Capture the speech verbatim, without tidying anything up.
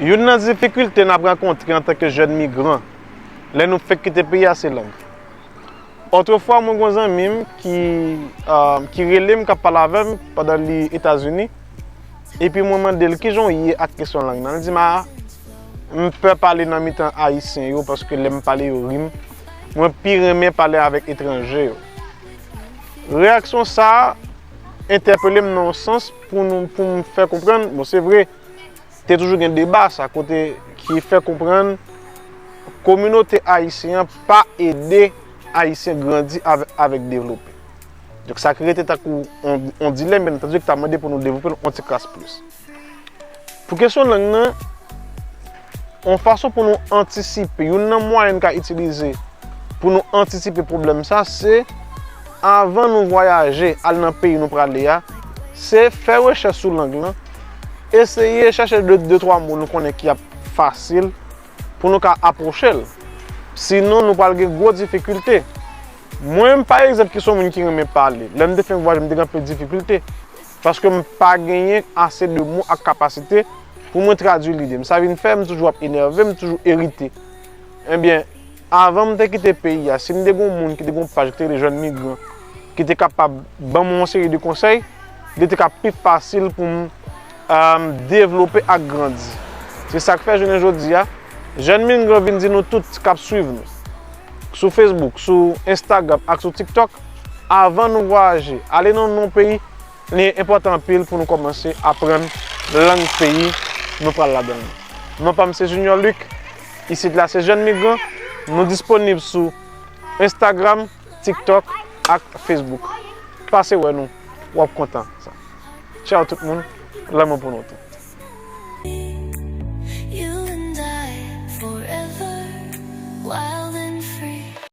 Youn nan difikilte n ap rankontre antanke jèn migran lè nou fèk kite peyi a se lang. Otrefwa, mwen gen yon zanmi m ki, euh, ki rele m, k ap pale avè m pandan li Etazini, epi mwen mande l kijan w ye ak kesyon lang nan. Li di m, a, m pè pale nan mitan Ayisyen yo paske lè m pale yo ri m. Mwen pi renmen pale avèk etranje yo. Reyaksyon sa a entèpele m nan yon sans pou nou, pou m fè konprann, bon, se vre, te toujou gen deba sa kote ki fè konprann kominote ayisyen an pa ede Ayisyen grandi avè-, avèk devlope. Donk, sa ki rete tankou on, on dilèm, byen antandi, ki ta mande pou nou devlope l on ti kras plis. Pou kesyon lang nan, on fason pou nou antisipe, youn nan mwayen n ka itilize pou nou antisipe pwoblèm sa, se avan nou vwayaje al nan peyi nou prale a, se fè rechèch sou lang lan, eseye chèche de, de twa mo nou konnen ki ap fasil pou nou ka apwoche l. Sinon, nou pral gen gwo difikilte. Mwen menm, pa egzanp, ki se yon moun ki renmen pale, lè m te fè yon vwayaj, m te gen anpil difikilte. Paske m pa genyen ase de mo ak kapasite pou mwen tradui lide m. Sa vin fè m toujou ap enève, m toujou irite. Ebyen, avan m te kite peyi a, si m te gen yon moun ki te gen yon paj ki te rele Jèn Migran, ki te kapab ban m yon seri de konsèy, li te ka pi fasil pou m, euh, devlope ak grandi. Se sa k fè jounen jodi a, Jèn Migran vin di nou tout k ap swiv nou sou Facebook, sou Instagram ak sou TikTok, avan nou vwayaje, ale nan yon peyi, li enpòtan anpil pou nou kòmanse aprann lang peyi nou pral ladan l. Non pa m se Junior Luc, isit la se Jèn Migran, nou disponib sou Instagram, TikTok ak Facebook. Pase wè nou, w ap kontan sa. Tchaw tout moun, lanmou pou nou tout.